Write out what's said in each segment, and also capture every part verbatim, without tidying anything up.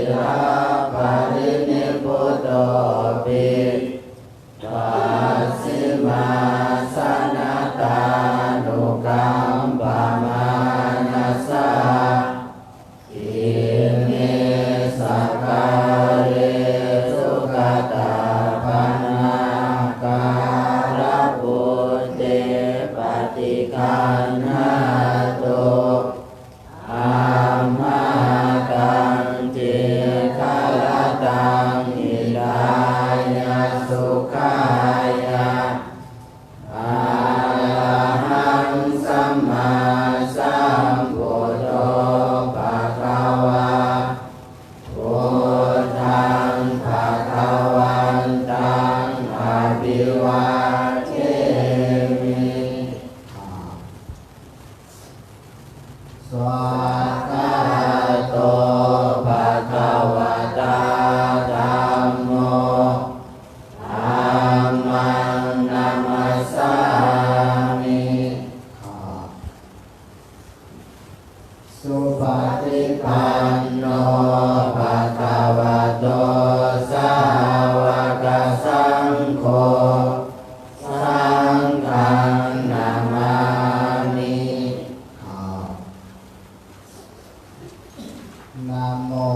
Thīrā parinibbutopi pacchimājanatānukampamānasā ime sakkāre sugatāpanākārabhūte paṭiggaṇhātu amhākaṃ dīgharattaṃ hitāya sukhāya. Arahaṃ sammāsambuddho bhagavā, buddhaṃ bhagavantaṃ abhivādemi. Svākkhāto bhagavatā dhammo, dhammaṃ namassāmi. Supaṭipanno bhagavato sāvakasaṅgho, saṅghaṃ namāmi. Namo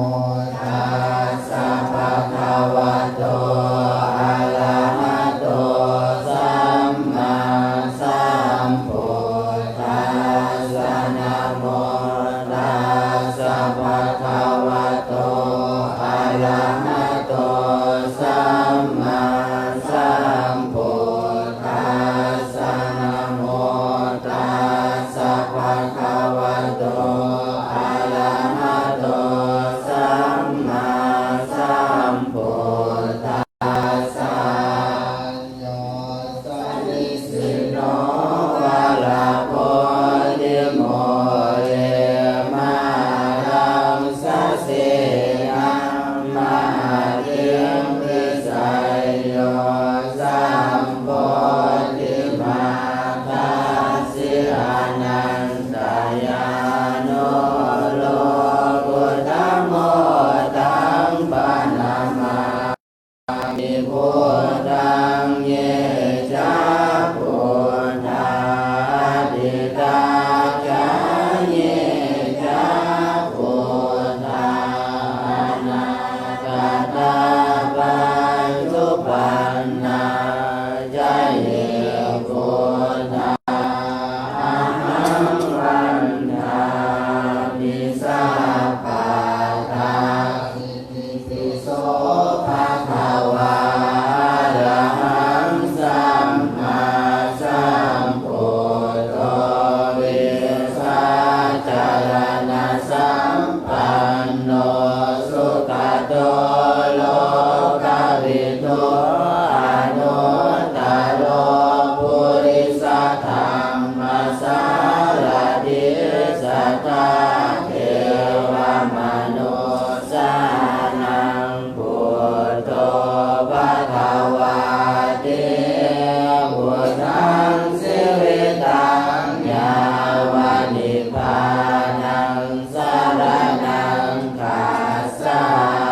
tassa bhagavato arahato sammāsambuddhassa. Namo tassa bhagavato arahato sammāsambuddhassa. Namo tassa bhagavato arahato sammāsambuddhassa. Yo sannisinno varabodhimūle, māraṃ sasenaṃ mahatiṃ, vijayo sambodhimāgacchi anantañāṇo lokuttamo, taṃ paṇamā mi buddhaṃ. Ye ca buddhā atītā ca, ye ca buddhā anāgatā, paccuppannā ca ye buddhā, ahaṃ vandāmi sabbadā. Itipi so bhagavā arahaṃ sammāsambuddho vijjācaraṇasampanno sugato lokavidū anuttaro purisadammasārathi satthā devamanussānaṃ buddho bhagavāti. Buddhaṃ jīvitaṃ yāva nibbānaṃ saraṇaṃ gacchāmi.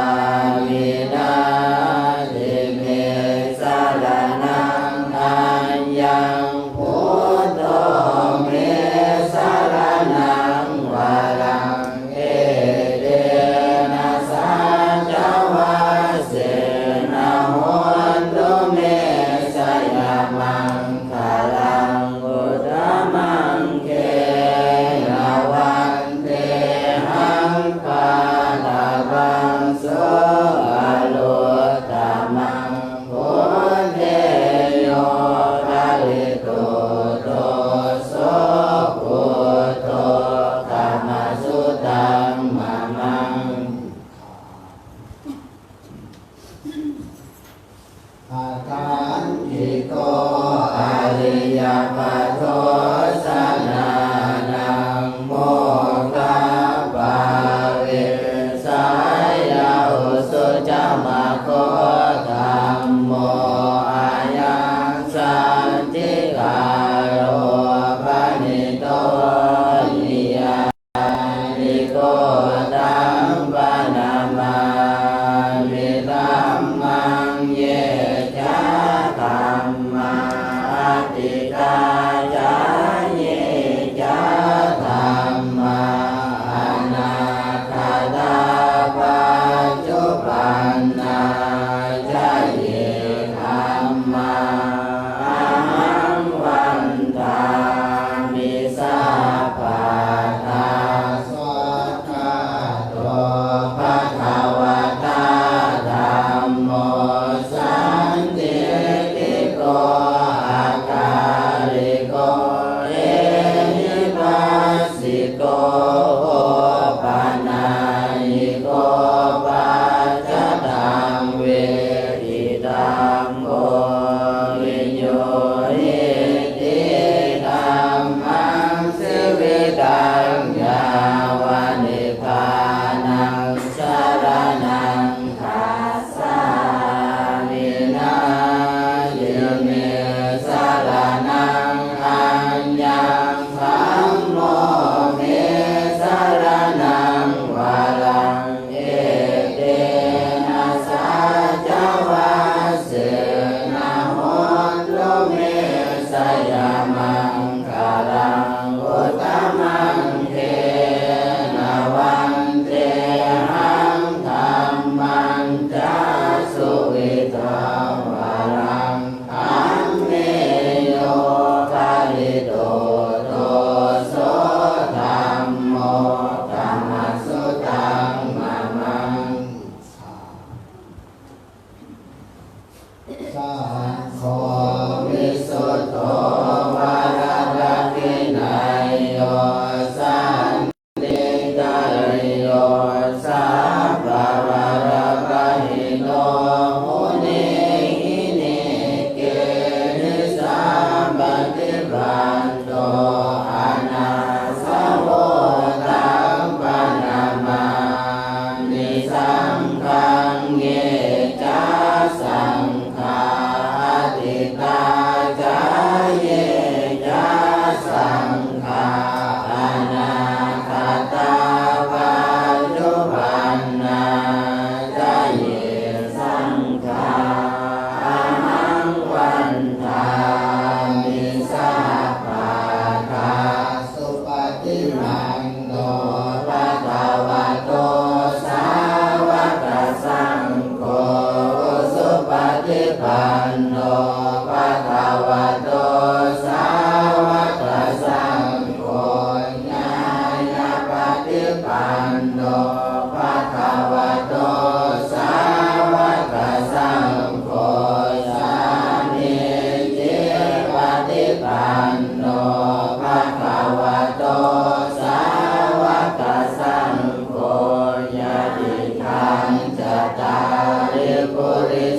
Natthi me saraṇaṃ aññaṃ, buddho me saraṇaṃ varaṃ, etena saccavajjena hotu me jayamaṅgalaṃ. Uttamaṅgena vandehaṃ pādapaṃsu anuttamaṃ, buddhe yo khalito doso, buddho khamatu taṃ mamaṃ. Akāliko ariyapatho janānaṃ mokkhappavesāya uju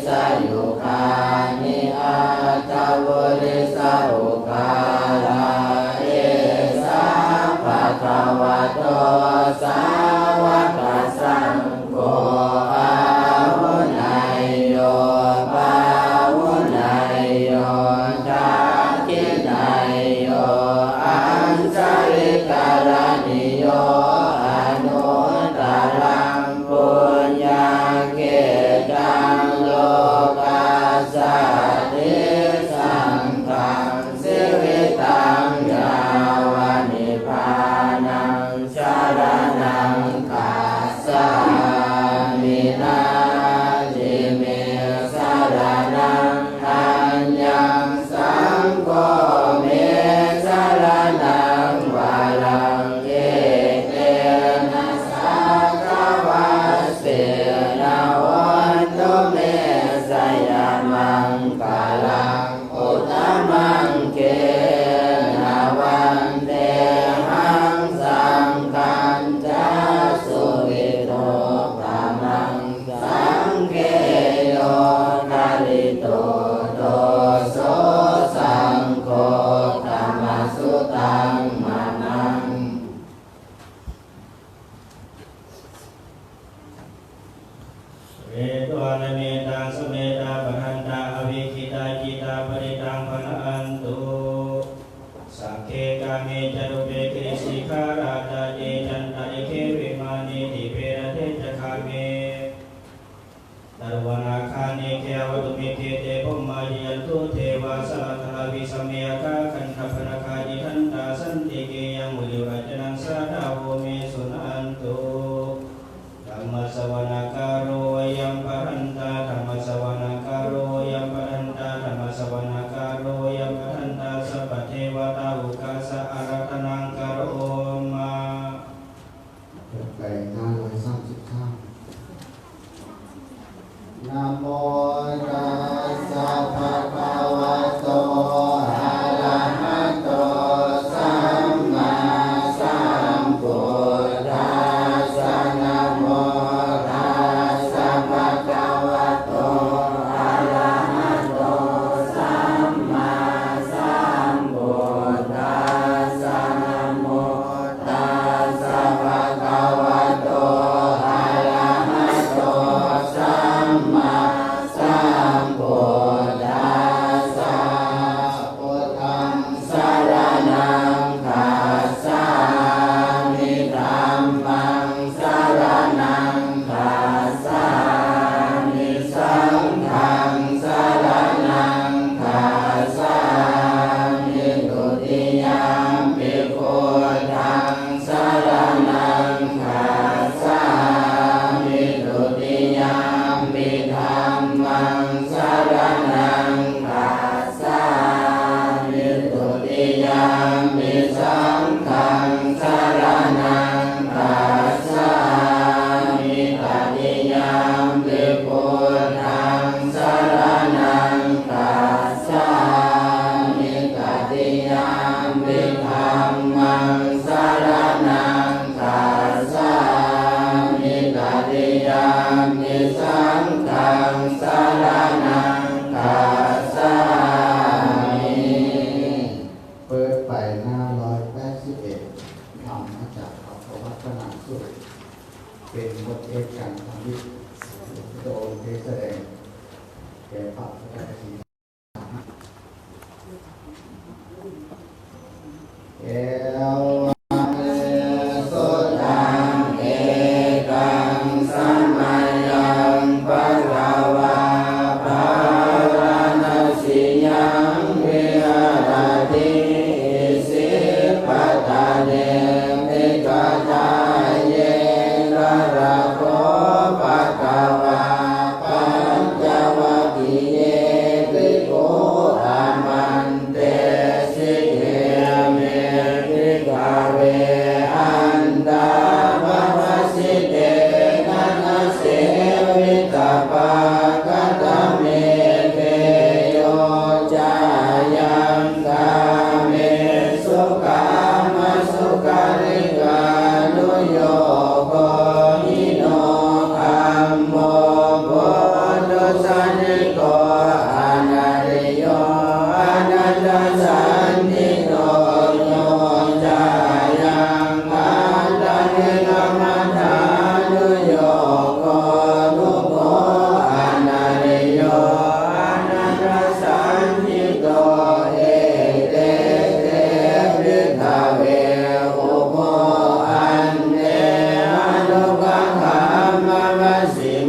Sāyukāni aṭṭhavīsapuggalā, esā bhagavato sāvakasaṅgho, āhuneyyo pāhuneyyo dakkhiṇeyyo añjalikaraṇīyo, anuttaraṃ puññakkhettaṃ lokassāti. Saṅghaṃ jīvitaṃ yāva nibbānaṃ saraṇaṃ gacchāmi. Natthi me saraṇaṃ aññaṃ, saṅgho me saraṇaṃ varaṃ, etena saccavajjena hontu me jayamaṅgalaṃ. Uttamaṅgena vandehaṃ saṅghañca suvirūpamantu. Saṅghe yo khalito doso, saṅgho khamatu taṃ mamaṃ. Pharitvāna mettaṃ samettā bhadantā, avikkhittacittā parittaṃ bhaṇantu. Sagge kāme ca rūpe girisikharataṭe cantalikkhe vimāne, dīpe raṭṭhe ca gāme taruvanagahane gehavatthumhi khette, bhummā cāyantu devā jalathalavisame yakkhagandhabbanāgā, tiṭṭhantā santike yaṃ munivaravacanaṃ sādhavo me suṇantu. Dhammassavanakālo ayambhadantā. Dhammassavanakālo ayambhadantā. Dhammassavanakālo ayambhadantā. Sabbadevatā okāsa ārādhanaṃ karoma. ไปหน้าร้อยสามสิบสาม Namo tassa bhagavato arahato sammāsambuddhassa. Namo tassa bhagavato arahato sammāsambuddhassa. Namo tassa bhagavato arahato sammāsambuddhassa. Buddhaṃ saraṇaṃ gacchāmi. Dhammaṃ saraṇaṃ gacchāmi. Saṅghaṃ saraṇaṃ gacchāmi. Dutiyampi buddhaṃ saraṇaṃ gacchāmi. Dutiyampi dhammaṃ saraṇaṃ gacchāmi. Dutiyampi saṅghaṃ saraṇaṃ gacchāmi. Tatiyampi buddhaṃ saraṇaṃ gacchāmi. Tatiyampi dhammaṃ saraṇaṃ gacchāmi. Tatiyampi saṅghaṃ saraṇaṃ gacchāmi. เปิดไปหน้าร้อยแปดสิบเอ็ด ธรรมจักรกัปปวัตตนสูตร เป็นบทเทศน์กัน พระพุทธองค์เทศน์แสดงแก่พระพุทธเจ้า Evaṃ me sutaṃ. Ekaṃ samayaṃ bhagavā bārāṇasiyaṃ viharati isipatane migadāye. Tatra kho bhagavā pañcavaggiye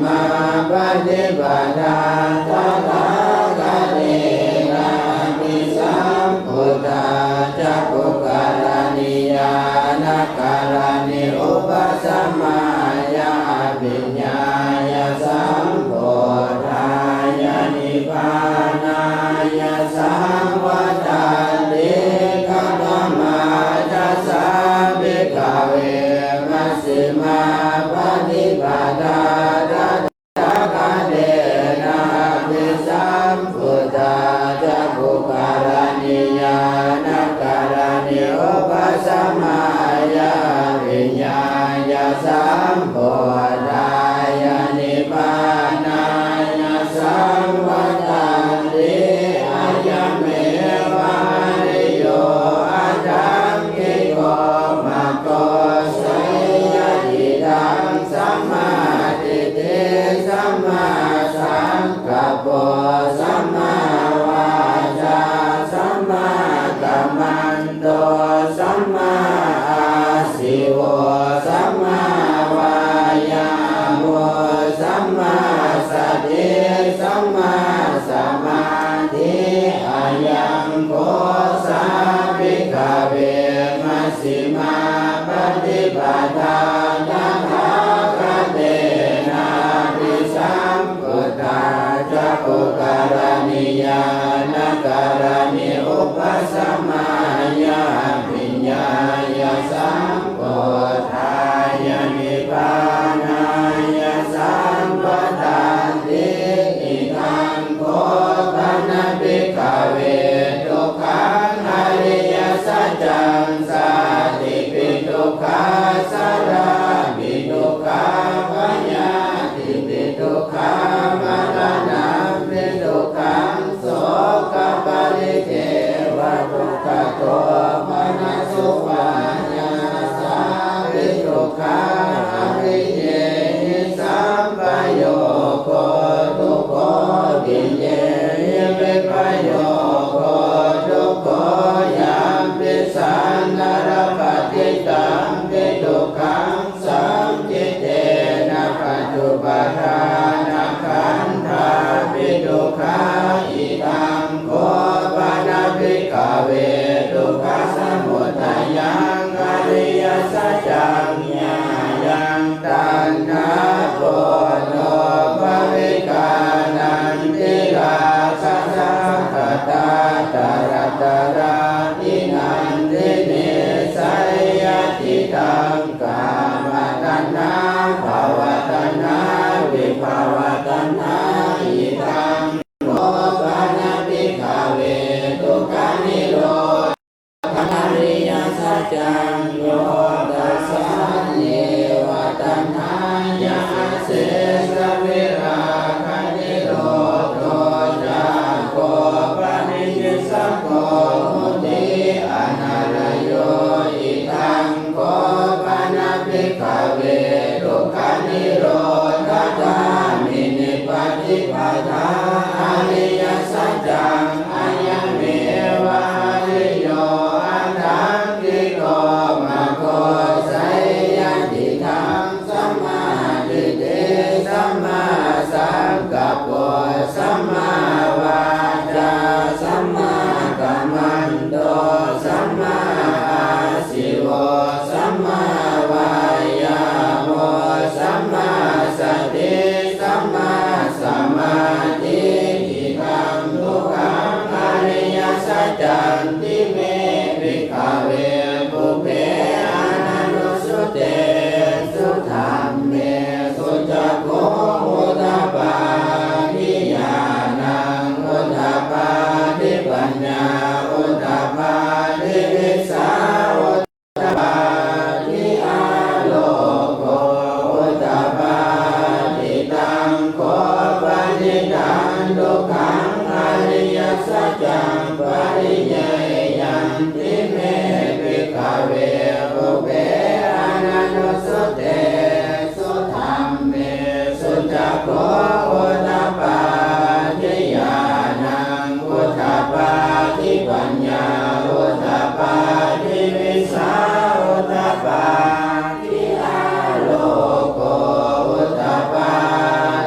paṭipadā tathāgatena abhisambuddhā cakkhukaraṇī ñāṇakaraṇī upasamāya abhiññāya sambodhāya nibbānāya saṃvattati. Katamā ca sā bhikkhave majjhimā paṭipadā tathāgatena abhisambuddhā cakkhukaraṇī ñāṇakaraṇī upasamāya abhiññāya sambodhāya nibbānāya saṃvattati? Ayameva ariyo aṭṭhaṅgiko maggo, seyyathīdaṃ: sammādiṭṭhi sammāsaṅkappo sammāvācā sammākammanto sammāājīvo sammāvāyāmo sammāsati sammāsamādhi. Ayaṃ kho sā bhikkhave majjhimā paṭipadā tathāgatena abhisambuddhā cakkhukaraṇī ñāṇakaraṇī upasamāya abhiññāya sambodhāya nibbānāya saṃvattati. Idaṃ kho pana bhikkhave dukkhaṃ ariyasaccaṃ: jātipi dukkhā jarāpi dukkhā byādhipi dukkhā maraṇampi dukkhaṃ sokaparidevadukkhadomanassupāyāsāpi dukkhā ariyehi sampayogo dukkho piyehi vippayogo dukkho yampidaṃ na labhati tampi dukkhaṃ saṅkhittena pañcupādānakkhandhāpi dukkhā. Idaṃ kho pana bhikkhave dukkhasamudayaṃ ariyasaccaṃ ñāyaṃ taṇhā podho bhavikā nandirāgasahagatā tatratatrābhinandinī, seyyathīdaṃ: kāmataṇhā bhavataṇhā vibhavataṇhā. Idaṃ kho pana bhikkhave dukkhanirodhāya ariyasaccaṃ: yo tassāyeva taṇhāya asesavirāganirodho cāgo paṭinissaggo mutti anālayo. Idaṃ kho pana bhikkhave dukkhanirodhagāminī paṭipadā ariyasaccaṃ: ayameva ariyo aṭṭhaṅgiko maggo, seyyathīdaṃ: sammādiṭṭhi sammāsaṅkappo sammāvācā sammākammanto sammāājīvo sammāvāyāmo sammāsati sammāsamādhi. Idaṃ dukkhaṃ ariyasaccanti me bhikkhave pubbe ananussutesu dhammesu cakkhuṃ udapādi ñāṇaṃ udapādi paññā udapādi vijjā udapādi āloko udapādi. Taṃ kho panidaṃ dukkhaṃ ariyasaccaṃ pariññeyyanti me bhikkhave pubbe ananussutesu dhammesu cakkhuṃ udapādi ñāṇaṃ udapādi paññā udapādi vijjā udapādi āloko udapādi.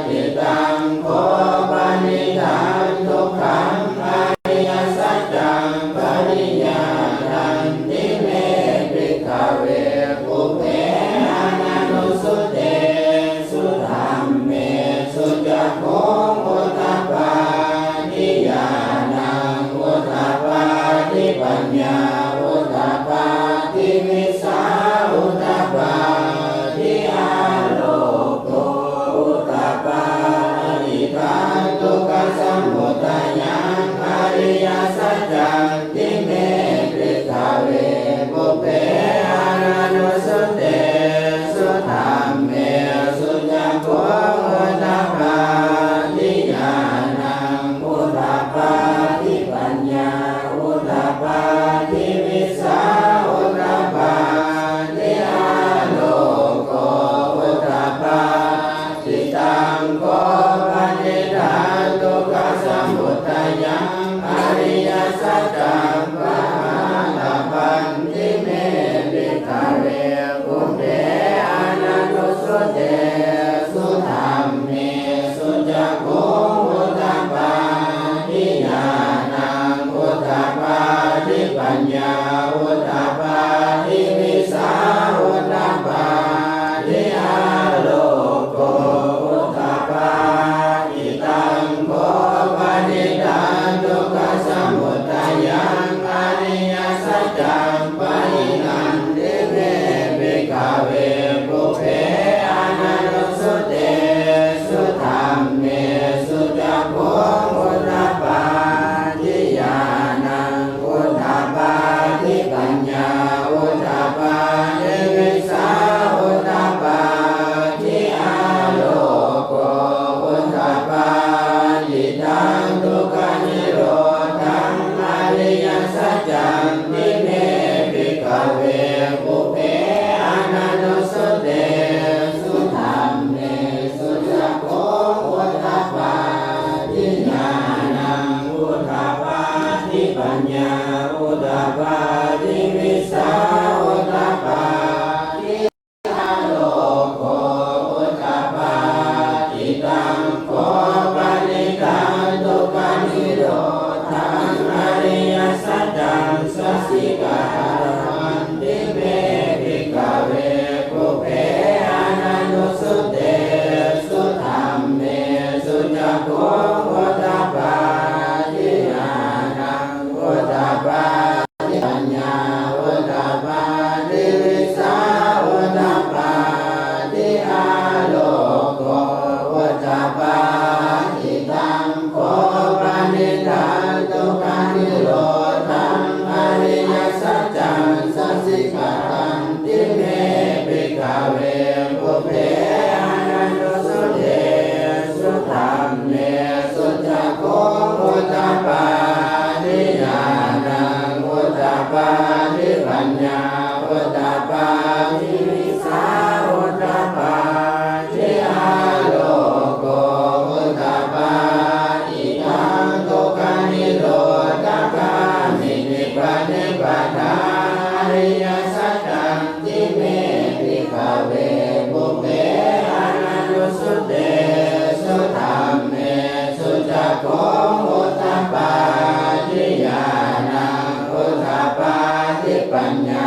kho panidaṃ dukkhasamudayaṃ ariyasaccaṃ pahātabbanti me bhikkhave pubbe ananussutesu dhammesu cakkhuṃ udapādi ñāṇaṃ udapādi paññā udapādi vijjā udapādi āloko udapādi. Taṃ kho panidaṃ dukkhasamudayaṃ ariyasaccaṃ pahīnanti me bhikkhave pubbe ananussutesu dhammesu cakkhuṃ udapādi ñāṇaṃ udapādi paññā udapādi vijjā udapādi āloko udapādi. Taṃ dukkhanirodhaṃ ariyasaccanti me bhikkhave pubbe ananussutesu dhammesu cakkhuṃ udapādi ñāṇaṃ udapādi paññā udapādi vijjā udapādi āloko udapādi. Taṃ kho panidaṃ dukkhanirodhaṃ ariyasaccaṃ sacchikatanti me bhikkhave pubbe ananussutesu dhammesu cakkhuṃ udapādi ñāṇaṃ udapādi paññā udapādi vijjā udapādi āloko udapādi. Taṃ kho panidaṃ dukkhanirodhaṃ ariyasaccaṃ sacchikatanti me bhikkhave pubbe ananussutesu dhammesu cakkhuṃ udapādi ñāṇaṃ udapādi paññā udapādi vijjā udapādi āloko udapādi. Taṃ dukkhanirodhagāminī paṭipadā ariyasaccanti me bhikkhave pubbe ananussutesu dhammesu cakkhuṃ udapādi ñāṇaṃ udapādi paññā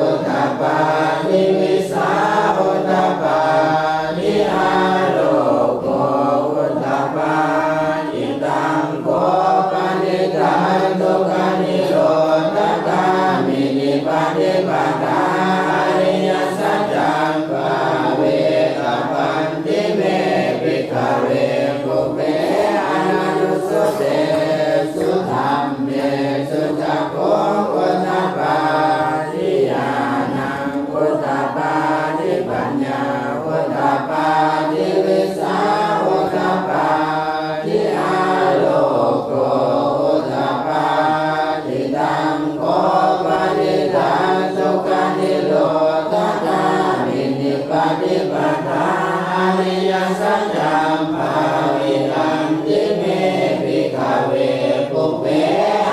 udapādi vijjā udapādi āloko udapādi. Taṃ kho panidaṃ dukkhanirodhagāminī paṭipadā ariyasaccaṃ bhāvetabbanti me bhikkhave pubbe ananussutesu dhammesu cakkhuṃ udapādi ñāṇaṃ udapādi paññā udapādi vijjā udapādi āloko udapādi. Taṃ kho panidaṃ dukkhanirodhagāminī paṭipadā ariyasaccaṃ bhāvitanti me bhikkhave pubbe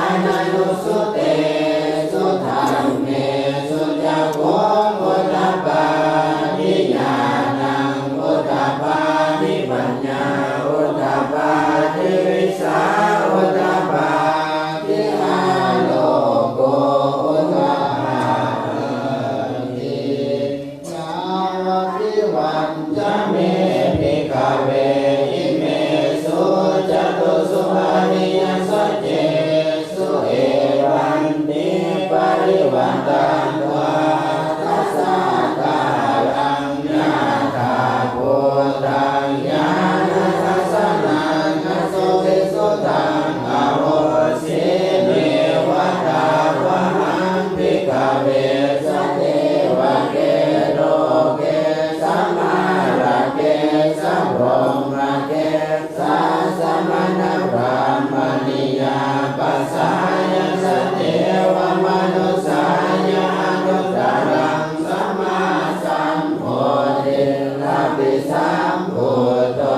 ananussutesu dhammesu cakkhuṃ udapādi ñāṇaṃ udapādi paññā udapādi vijjā udapādi āloko udapādi. Yāvakīvañca me bhikkhave imesu catūsu ariyasaccesu evantiparivaṭṭatvā dasākāraṃ yathābhūtaṃ ñāṇadassanaṃ asuvisuddhaṃ ahosi, neva tāvāhaṃ bhikkhave sadevake loke samārake sabrahmake sassamaṇabrāhmaṇiyā pajāya sadevamanussāya anuttaraṃ sammāsambodhiṃ abhisambuddho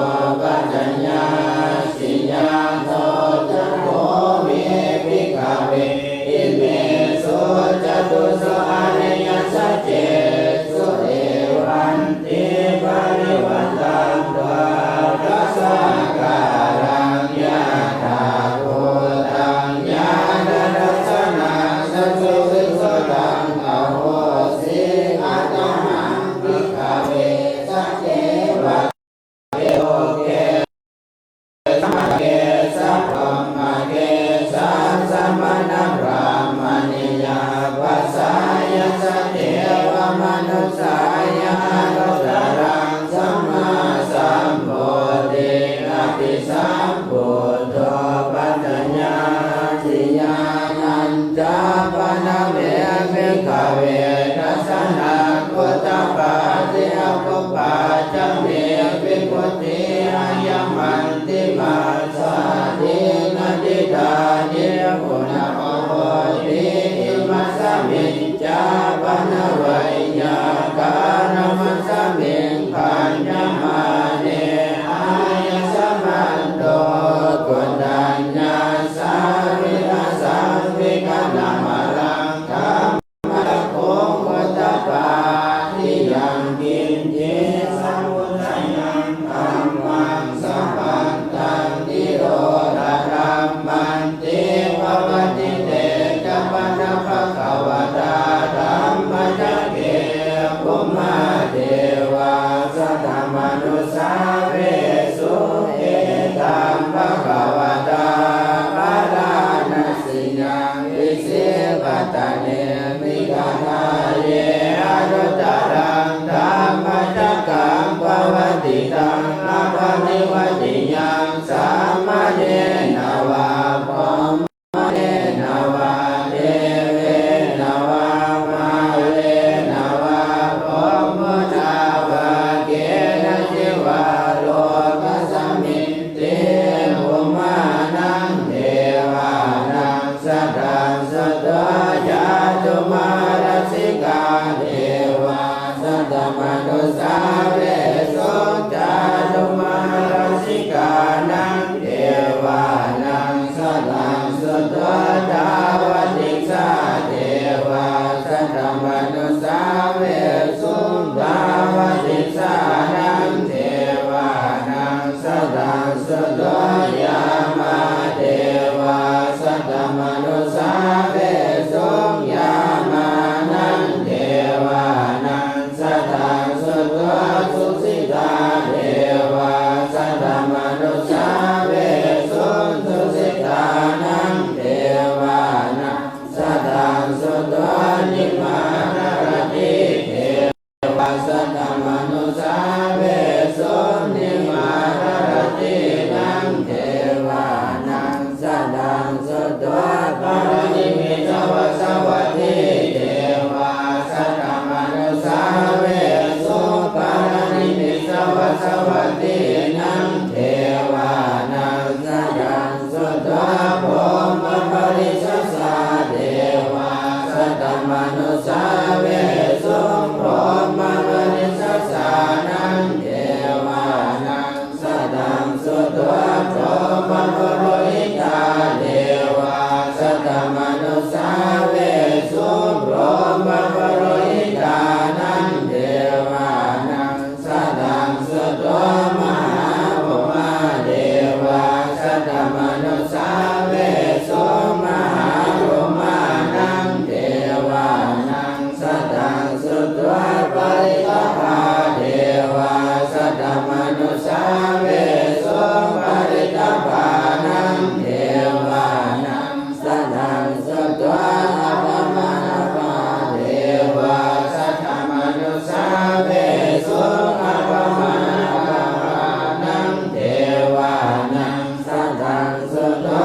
devānaṃ devānaṃ sadaṃ sutvā tāvatiṃsā devā saddamanussāvesuṃ. Tāvatiṃsānaṃ devānaṃ sadaṃ sutvā yāmā devā saddamanussāvesuṃ. Yāmānaṃ devānaṃ sadaṃ sutvā tusitā devā saddamanussāvesuṃ. Tusitānaṃ devānaṃ sadaṃ sutvā nimānaratī devā saddamanussāvesuṃ. Nimānaratīnaṃ devānaṃ sadaṃ sutvā paranimmitavasavattī devā saddamanussāvesuṃ. Paranimmitavasavattīnaṃ devānaṃ sadaṃ sutvā brahmapārisajjā devā saddamanussāvesuṃ. Brahmapārisajjānaṃ devānaṃ sadaṃ sutvā brahmapurohitā devā saddamanussāvesuṃ. Brahmapurohitānaṃ devānaṃ sadaṃ sutvā mahābrahmā devā saddamanussāvesuṃ. Mahābrahmānaṃ devānaṃ sadaṃ sutvā parittābhā devā saddamanussāvesuṃ. Parittābhānaṃ devānaṃ sadaṃ sutvā appamāṇābhā devā saddamanussāvesuṃ. Appamāṇābhānaṃ devānaṃ sadaṃ sutvā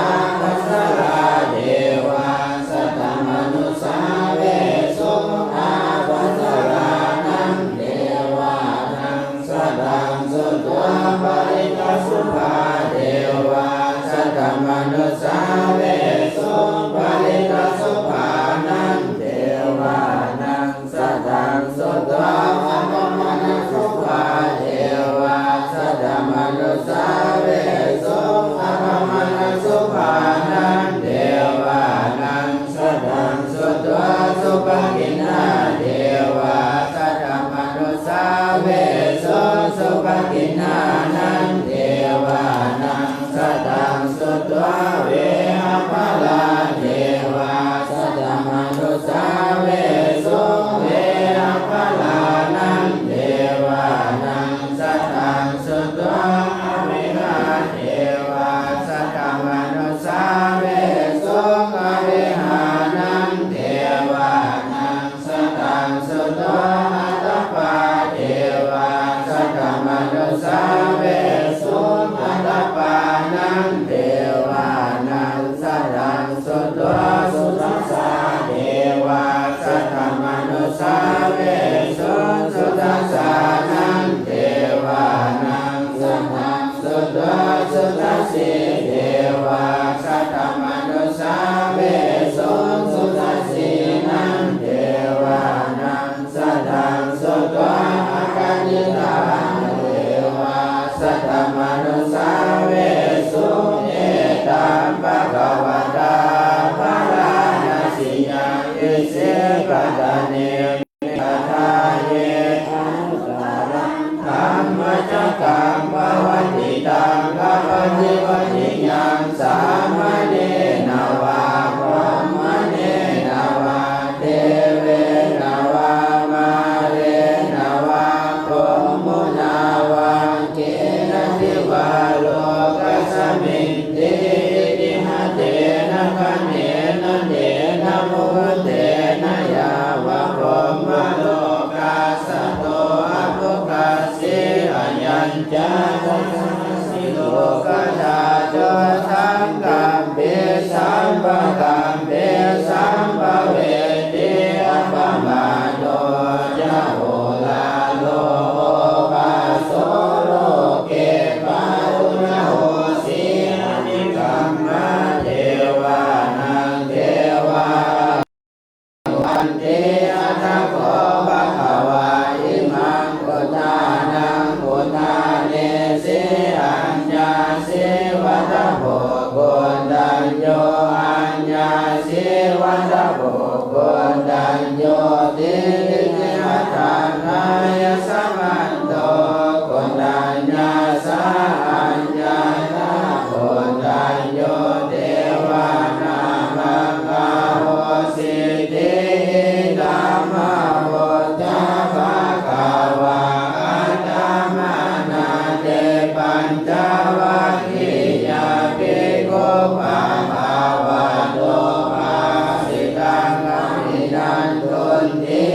ābhassarā devā saddamanussāvesuṃ. Ābhassarānaṃ devānaṃ sadaṃ sutvā parittasubhā devā saddamanussāvesuṃ. Parittasubhānaṃ devānaṃ sadaṃ sutvā appamāṇasubhā devā saddamanussāvesuṃ. Appamāṇasubhānaṃ devānaṃ sadaṃ sutvā subhakiṇhā devā saddamanussāvesuṃ. Subhakiṇhānaṃ devānaṃ sadaṃ sutvā vehapphalā devā saddamanussāvesuṃ. Vehapphalānaṃ devānaṃ sadaṃ sutvā avehā devā saddamanussāvesuṃ. Avehānaṃ devānaṃ sadaṃ sutvā atappā devā saddamanussāvesuṃ. Atappānaṃ devānaṃ sadaṃ sutvā sudassā devā saddamanussāvesuṃ. Sudassānaṃ devānaṃ sadaṃ sutvā sudassī devā saddamanussāvesuṃ. Sudassīnaṃ devānaṃ sadaṃ sutvā akaniṭṭhā devā saddamanussāvesuṃ. Etaṃ bhagavatā bārāṇasiyaṃ isipatane migadāye anuttaraṃ dhammacakkaṃ pavattitaṃ Aññāsi vata bho Koṇḍañño, aññāsi vata bho Koṇḍañño, tīṇatthaṭṭhāya samanto Koṇḍaññassa, aññātha Koṇḍañño devānāmaṃ ahosīti. Idamavoca bhagavā. Attamanā te pañcavaggiyā bhikkhū bhagavato bhāsitaṃ abhinandunti.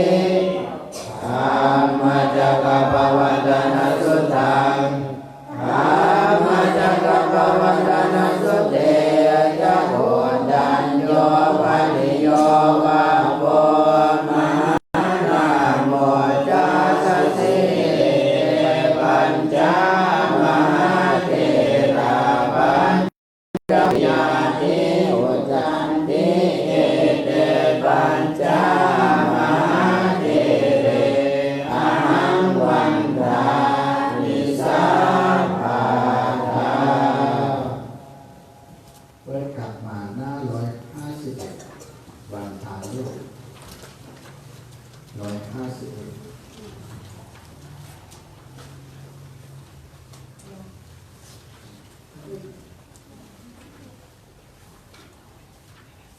Dhammacakkappavattanasuttaṃ. Dhammacakkappavattanasutte ca Koṇḍañño paniyo vappo Mahānāmo cassa sīse pañca mahātherā pañca viññāti vuccanti. Ete pañca mahāthere ahaṃ vandāmi sabbadā. เปิดกลับมาหน้าร้อยห้าสิบเอ็ด วันพาลูก ร้อยห้าสิบเอ็ด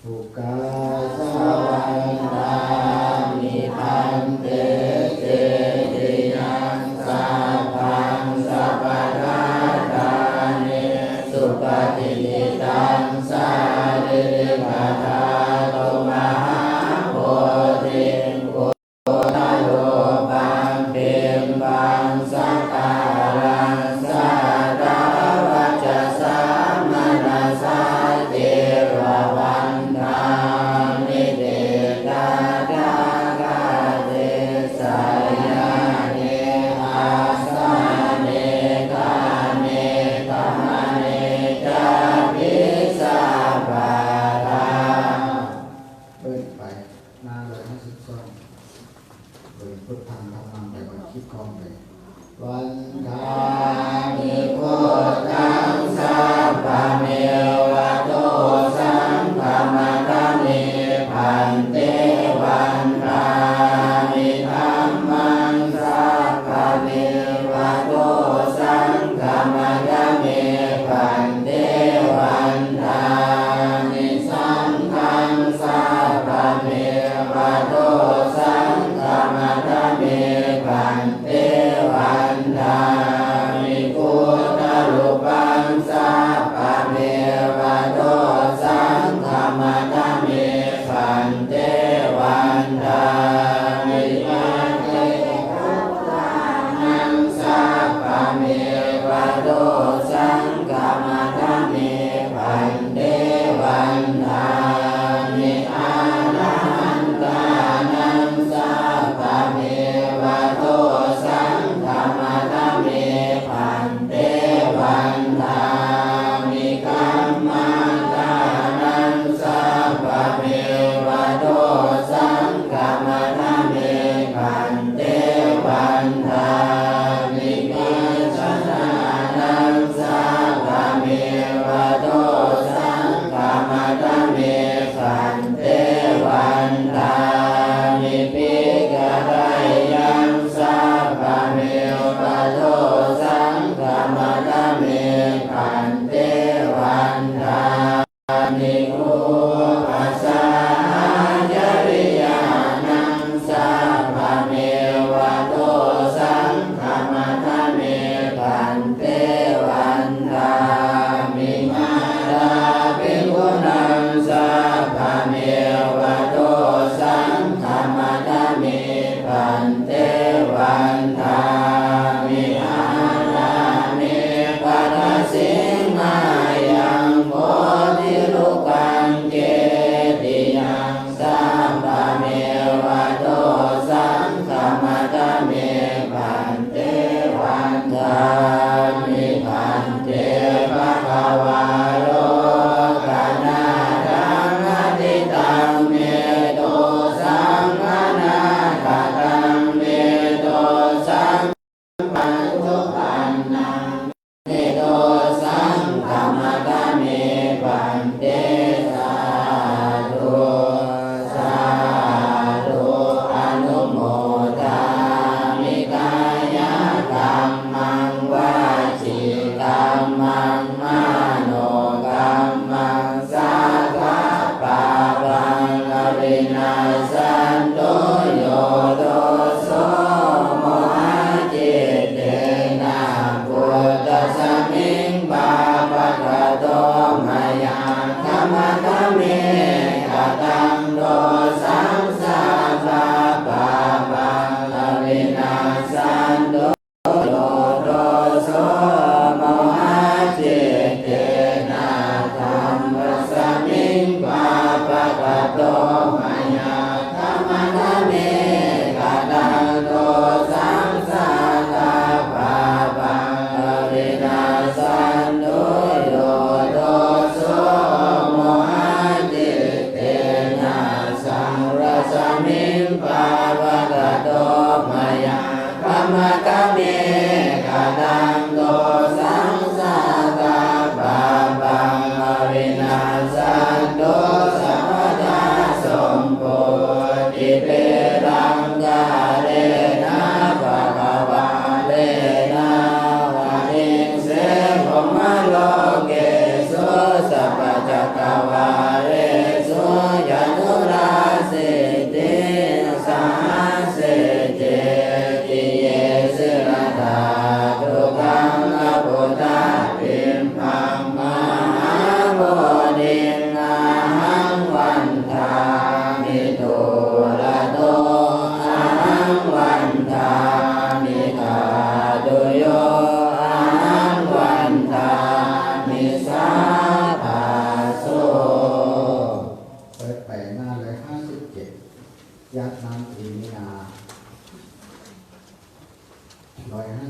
Ukāsa vandāmi bhante cetiyaṃ sabbaṃ sabbaṭṭhāne supatiṭṭhitaṃ sārīrikadhātu mahābodhiṃ Buddharūpaṃ bimbvaṃ sakkāraṃ saddavacasā manasā ceva vandāmi.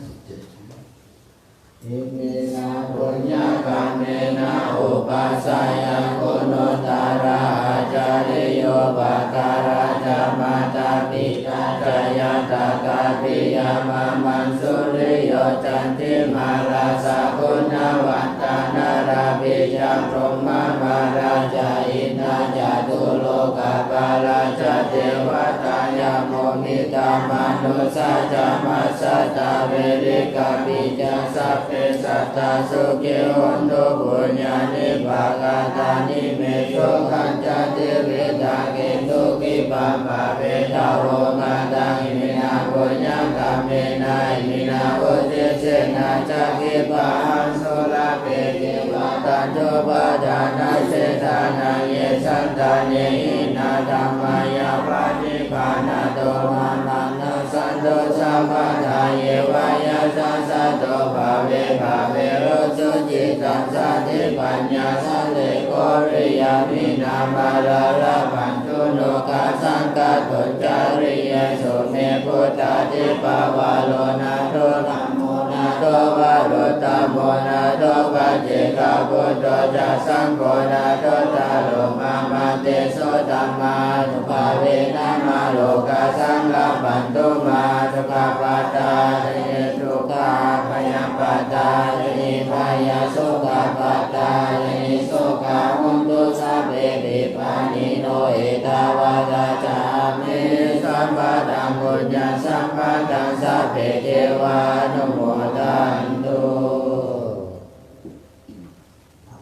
สิบเจ็ด Iminā puññakammena upajjhāyā guṇuttarā ācariyūpakārā ca mātā pitā ca ñātakā piyā mamaṃ suriyo candimā rājā guṇavantā narāpi ca brahmamārā ca indā ca catulokapālā ca devatā yamo mittā manussā ca majjhattā verikāpi ca sabbe sattā sukhī hontu puññāni pakatāni me sukhañca tividhaṃ dentu khippaṃ pāpetha vomataṃ. Iminā puññakammena iminā uddisena ca khippāhaṃ sulabhe ceva taññupādānachedanaṃ. Ye santāne hīnā dhammā yāva nibbānato mamaṃ nassantu sabbadā yeva yattha jāto bhave bhave ujucittaṃ satipaññā sallekho viriyamhinā mārā labhantu nokāsaṃ kātuñca. Hriyesu me buddhādhipavaro nātho dhammo nātho varuttamo nātho paccekabuddho ca saṅgho nāthottaro mamaṃ. Tesottamānubhāvena mārokāsaṃ labhantu mā. Dukkhappattā ca niddukkhā bhayappattā ca nibbhayā sokappattā ca nissokā hontu sabbepi pāṇino. Ettāvatā ca amhehi sambhataṃ puññasampadaṃ sabbe devānumodantu.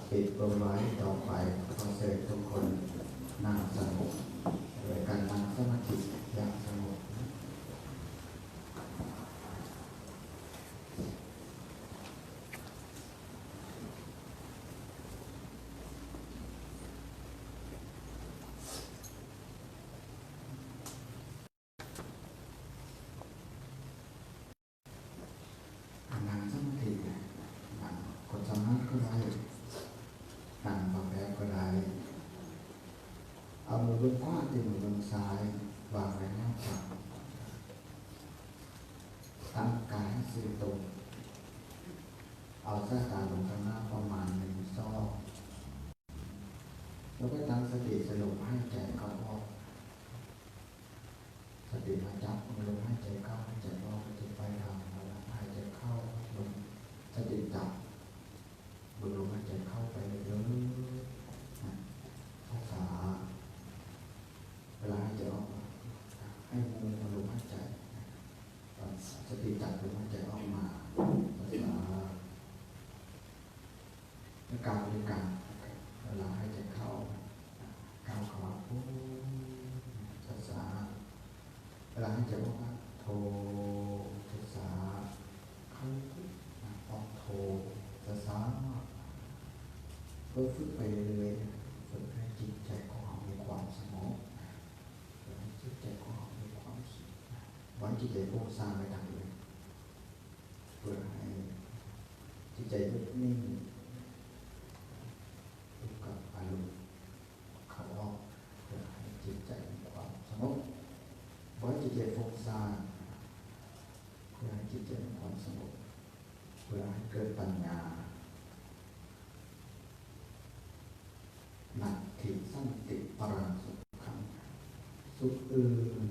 ปิดลงไว้ต่อไป ขอเชิญทุกคนนั่งสงบ โดยการนั่งสมาธิอย่างสงบ นั่งสมาธินะ นั่งขัดสมาธิก็ได้ นั่งแบบก็ได้ เอามือเบื้องขวาที่มือเบื้องซ้ายวางไว้หน้าตัก ตั้งกายให้ซื่อตรง เอาสายตาลงข้างหน้าประมาณหนึ่งซอก แล้วก็ตั้งสติใส่ลมหายใจเข้าออก สติมาจับลมหายใจเข้าหายใจออก จิตไปทางเวลาหายใจเข้าลม สติจับ ดูลมหายใจเข้าไปลึกๆ นะ ช้าๆ เวลาหายใจออกมา ให้รู้ลมหายใจ สติจับลมหายใจออกมา ช้าๆ แล้วกาวด้วยกัน เวลาหายใจเข้า กาวเข้ามา โฮ ช้าๆ เวลาหายใจออกมา โท ช้าๆ เข้า ออก โท ช้าๆ ก็ฝึกไปเรื่อยๆ ฝึกให้จิตใจของเรามีความสงบ ฝึกให้จิตใจของเรามีความสุข ไว้จิตใจฟุ้งซ่านไว้ทางอื่น เพื่อให้จิตใจหยุดนิ่งอยู่กับอารมณ์เข้าออก เพื่อให้จิตใจมีความสงบ ไว้จิตใจฟุ้งซ่าน เพื่อให้จิตใจมีความสงบ เพื่อให้เกิดปัญญา Natthi santi paraṃ sukhaṃ สุขอื่น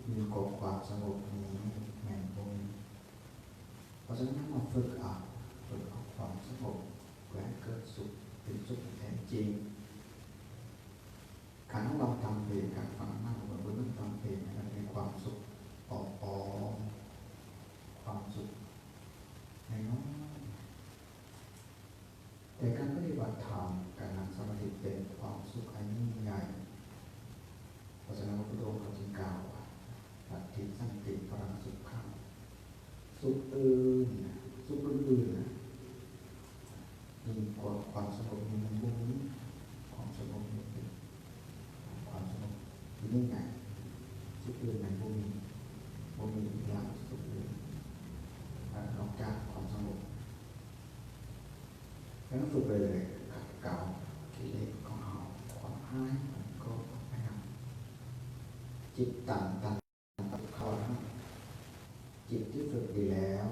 ยิ่งกว่าความสงบนี้แม้บ่มี เพราะฉะนั้นเรามาฝึกเอา ฝึกเอาความสงบ เพื่อให้เกิดสุข เป็นสุขที่แท้จริง การนั่งฟังธรรมเพียง การฟังธรรม เหมือนนั่งฟังเพลง มันมีความสุขปลอมๆ ความสุขน้อยๆ แต่การปฏิบัติธรรม การนั่งสมาธิเป็นความสุขอันยิ่งใหญ่ เพราะฉะนั้นพระพุทธองค์จึงกล่าวว่า Natthi santi paraṃ sukhaṃ สุขอื่น สุขอื่นๆ นะ ยิ่งกว่าความสงบนี้มันบ่มี ความสงบนี้เป็นความสงบที่ยิ่งใหญ่ สุขอื่นมันบ่มี บ่มีอีกอย่างสุขอื่น นอกจากความสงบ ดังนั้นฝึกไปเลย ขัดเกลากิเลสของเรา ความห้ายมันก็ออกไปนำ จิตตังตัง เข้านะ จิตที่ฝึกดีแล้ว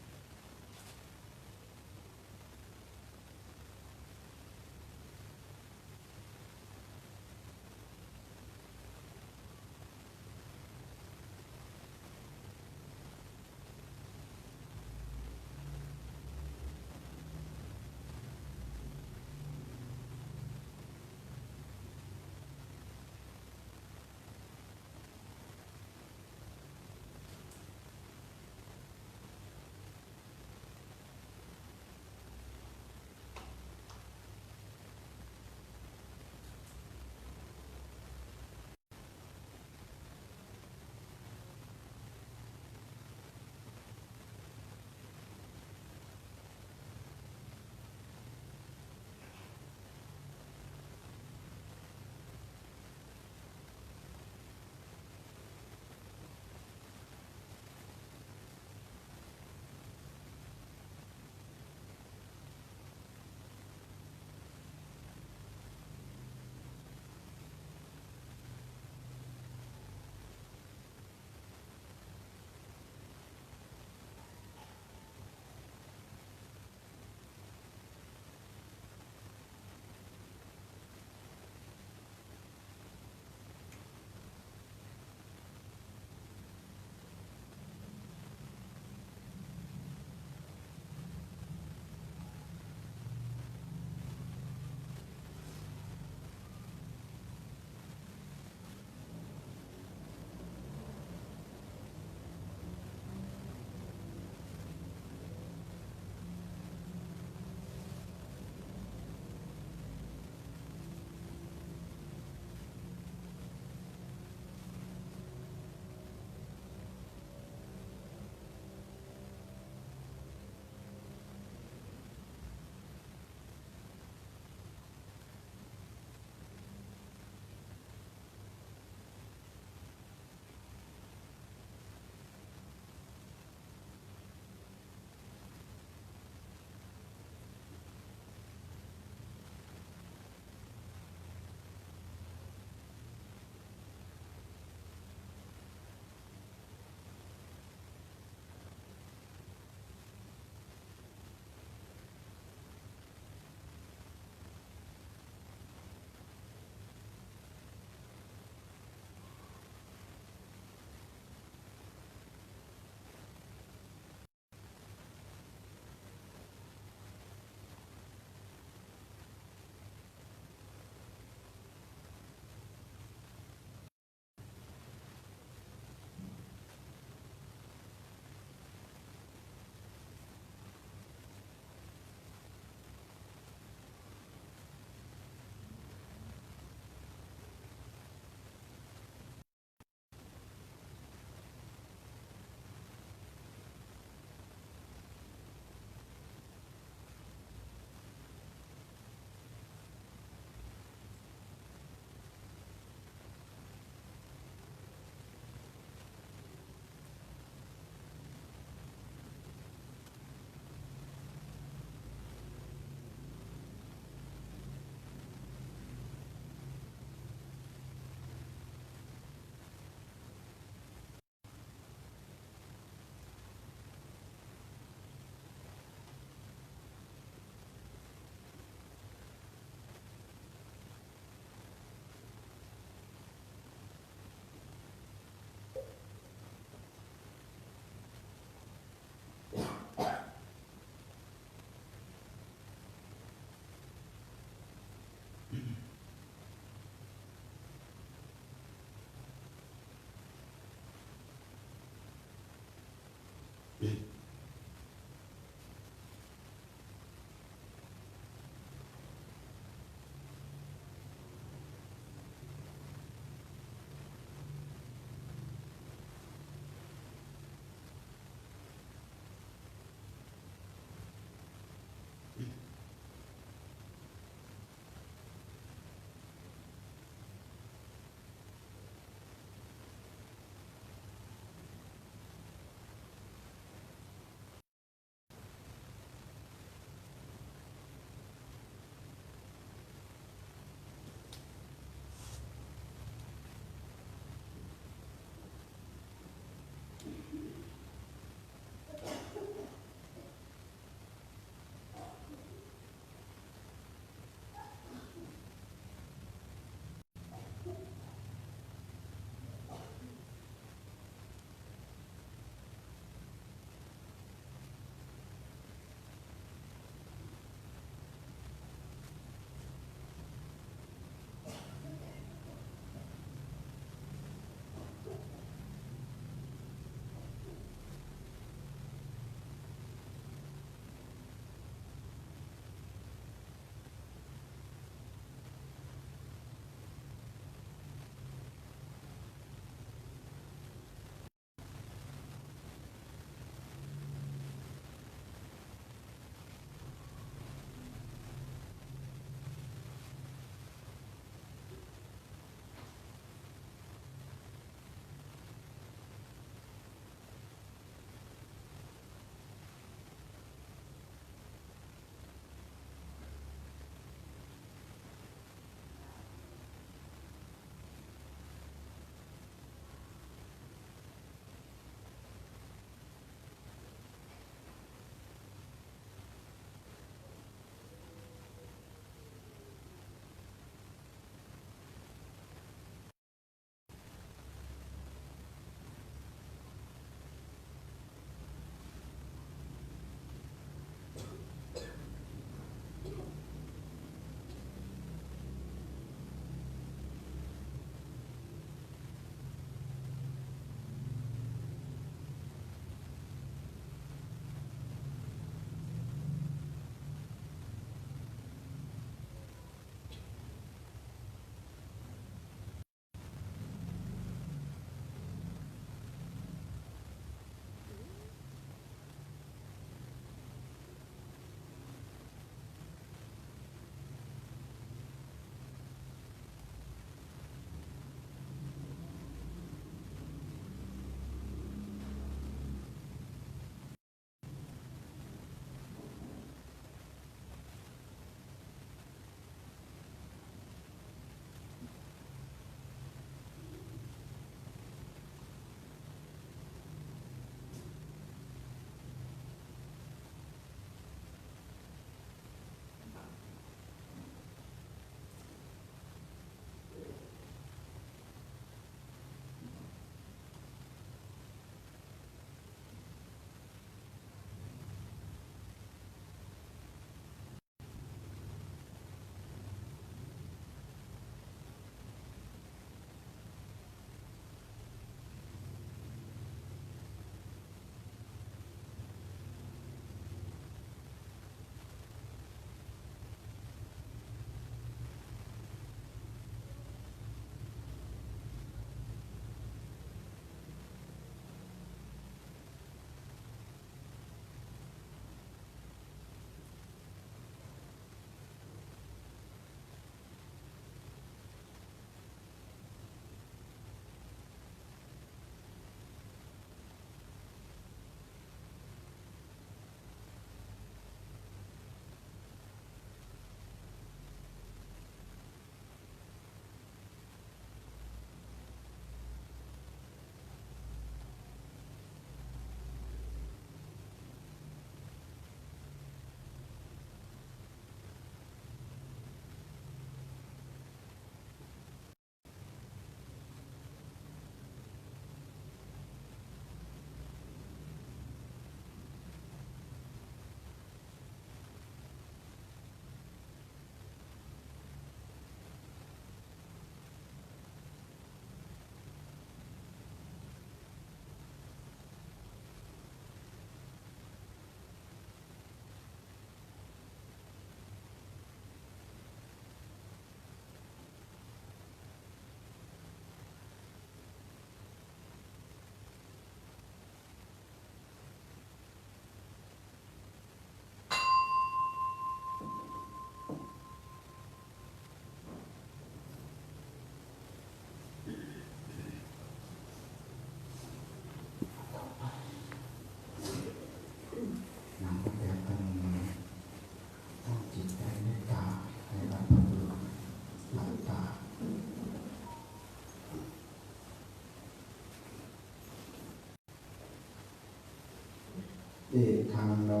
Idaṃ no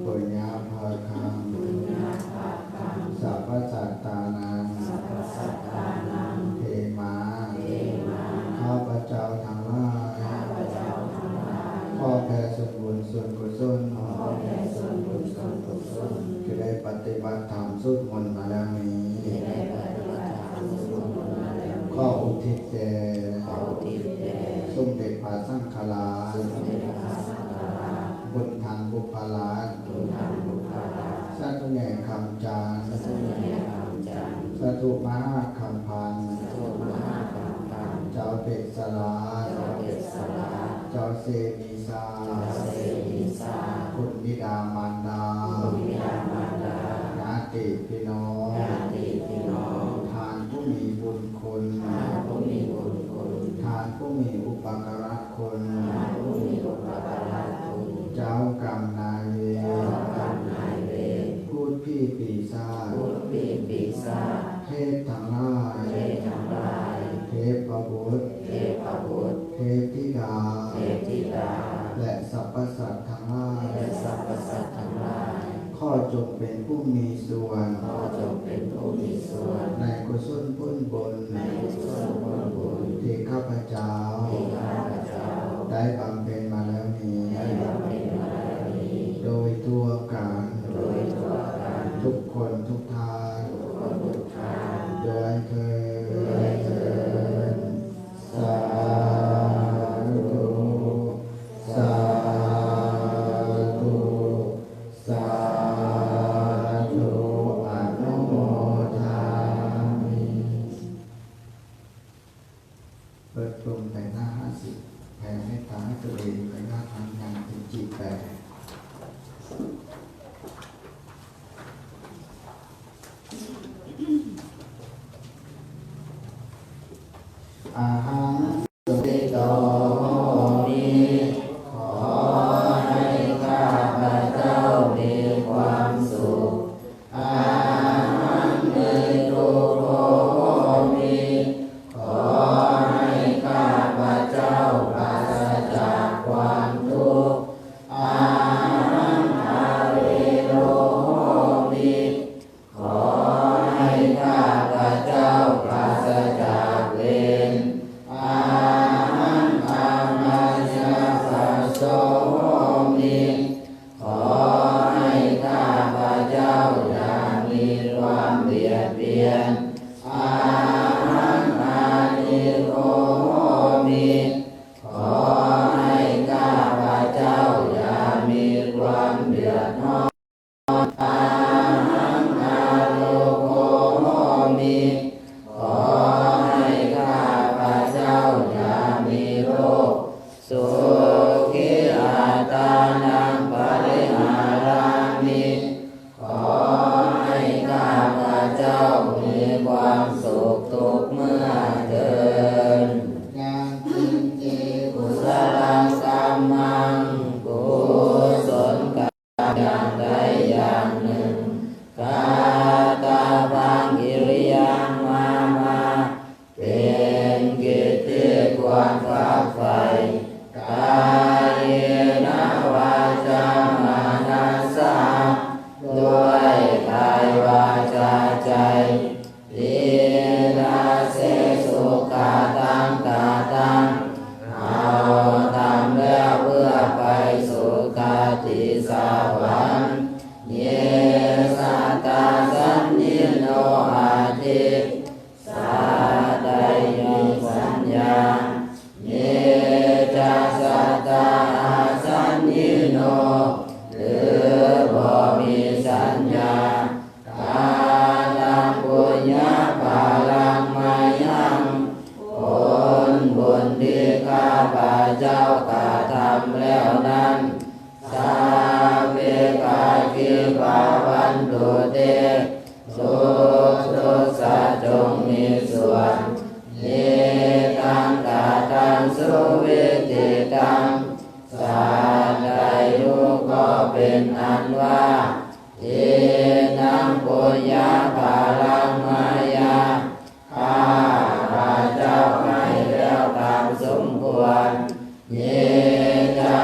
puññabhāgaṃ sabbasattānaṃ khemā. ข้าพเจ้าทั้งหลาย ขอแผ่ส่วนบุญส่วนกุศล ที่ได้ปฏิบัติธรรมสวดมนต์มาแล้วนี้ ขออุทิศแด่ สมเด็จพระสังฆราช บุญทันบุพราช สาธุแม่คำจันทร์ สาธุมหาคำพันธ์ เจ้าเพชรราช เจ้าเสนีสา คุณบิดามารดา ญาติพี่น้อง ท่านผู้มีบุญคุณ ท่านผู้มีอุปการะคุณ เจ้ากรรมนายเวร พูดผีปีศาจ เทพทั้งหลาย เทพบุตร เทพธิดา และสรรพสัตว์ทั้งหลาย ขอจงเป็นผู้มีส่วน ในกุศลผลบุญ ที่ข้าพเจ้า ได้บำเพ็ญมาแล้วนี้ โดยทั่วกัน ทุกคนทุกท่าน ด้วยเทอญ สาธุ สาธุ สาธุ อนุโมทามิ เปิดกลุ่มแต่งหน้าห้าสิบ แผ่เมตตาให้ตัวเอง แต่งหน้าทำงานเป็นจีบแปด Ahaṃ sukhito homi ขอให้ข้าพเจ้ามีความสุข Ahaṃ niddukkho homi ขอให้ข้าพเจ้าปราศจากความทุกข์ Ahaṃ avero homi ขอให้ข้าพเจ้าปราศจากเวร Ahaṃ abyāpajjho homi ขอให้ข้าพเจ้าอย่ามีความเบียดเบียน Ahaṃ anīgho homi ขอให้ข้าพเจ้าอย่ามีความเดือดร้อน Ahaṃ ārogyo homi ขอให้ข้าพเจ้าอย่ามีโรค Sukhī attānaṃ pariharāmi ขอให้ข้าพเจ้ามีความสุขทุกเมื่อเทอญ Yaṅkiñci kusalaṃ kammaṃ กุศลกรรมอย่างใดอย่างหนึ่ง Katabbaṃ kiriyaṃ mama เป็นกิจที่ควรฝักใฝ่ Kāyena vācā manasā ด้วยกายวาจาใจ Cittaṃ adhiṭṭheyya sukhataṃ kataṃ เอาธรรมแล้วเพื่อไปสุคติสวรรค์ Ye sattā asaññino atthi สัตว์ใดมีสัญญา Ye ca sattā asaññino หรือบ่มีสัญญา Kataṃ puññaphalaṃ mayhaṃ ผลบุญที่ข้าพเจ้ากระทำแล้วนั้น Sabbekaṃ bhavantu te ทุกๆ สัตว์จงมีส่วน Ye taṃ kataṃ suvitthiyaṃ สัตว์ใดรู้ก็เป็นอันว่า Idaṃ puññaphalaṃ mayā ข้าพเจ้าให้แล้วตามสมควร Ye ca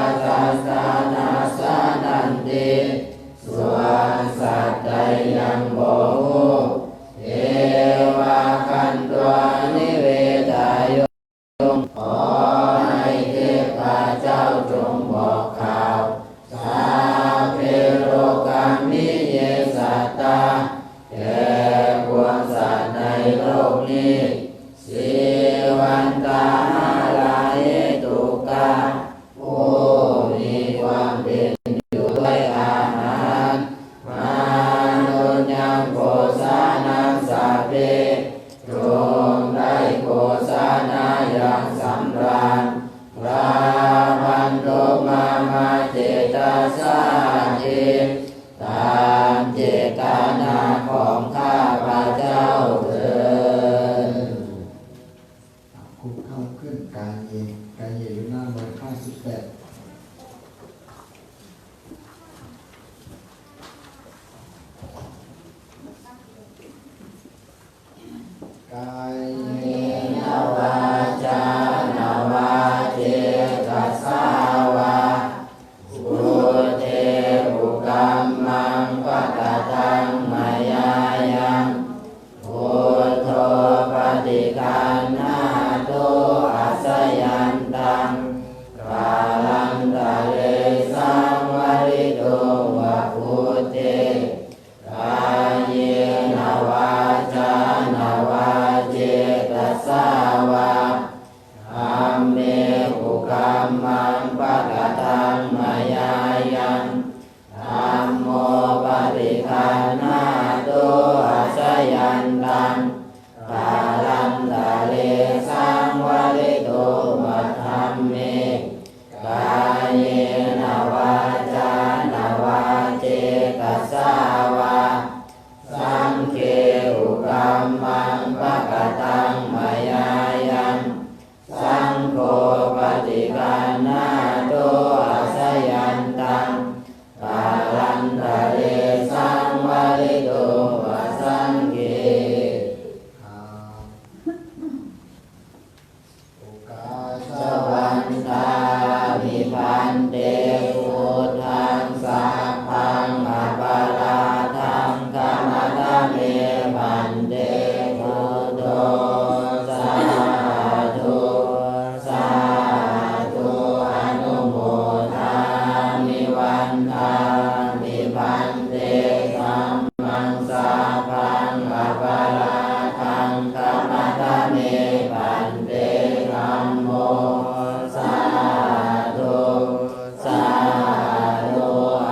Yāsāva saṅghe kukammaṃ pakataṃ mayā yaṃ, saṅgho paṭiggaṇhāto accayantaṃ, kālantare saṃvarituṃ va saṅghe. ครับ Okāsa vandāmi bhante, buddhaṃ sabbaṃ aparādhaṃ khamatha me bhante, buddho sādhu, sādhu, anumodāmi. Vandāmi bhante, dham maṃ sabbaṃ aparādhaṃ khamatha me bhante, dhammo sādhu, sādhu,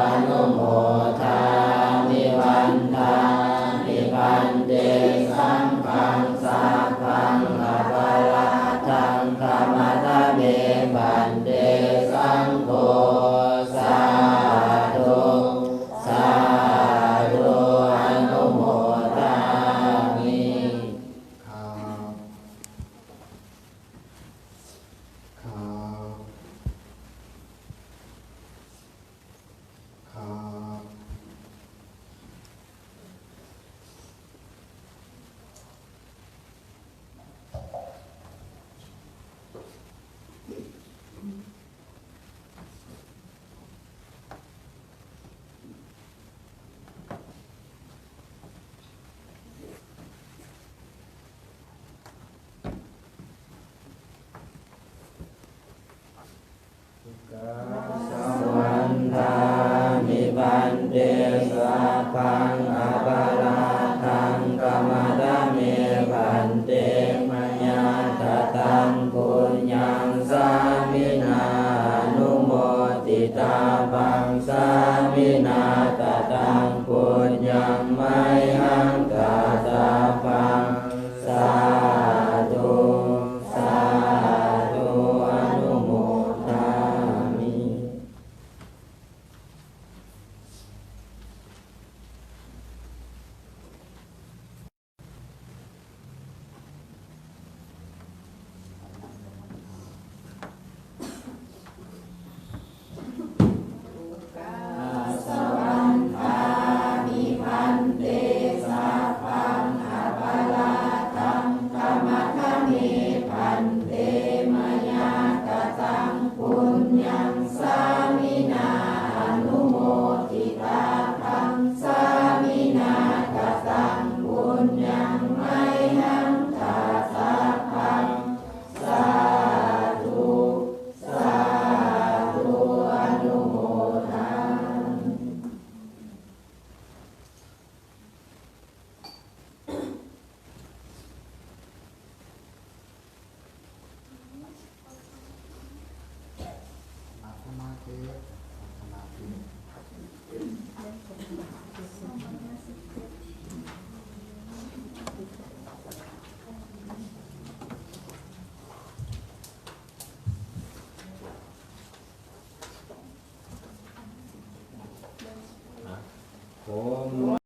anumodāmi. Vandāmi bhante, saṅghaṃ sabbaṃ aparādhaṃ khamatha me bhante, saṅgho sādhu, sādhu, anumodāmi. ครับ ครับ ครับ Vandāmi bhante, sabbaṃ aparādhaṃ khamatha me bhante, mayā kataṃ puññaṃ sāminā anumoditabbaṃ, sāminā kataṃ puññaṃ mayhaṃ dātabbaṃ. Sādhu, sādhu, anumodāmi. ผม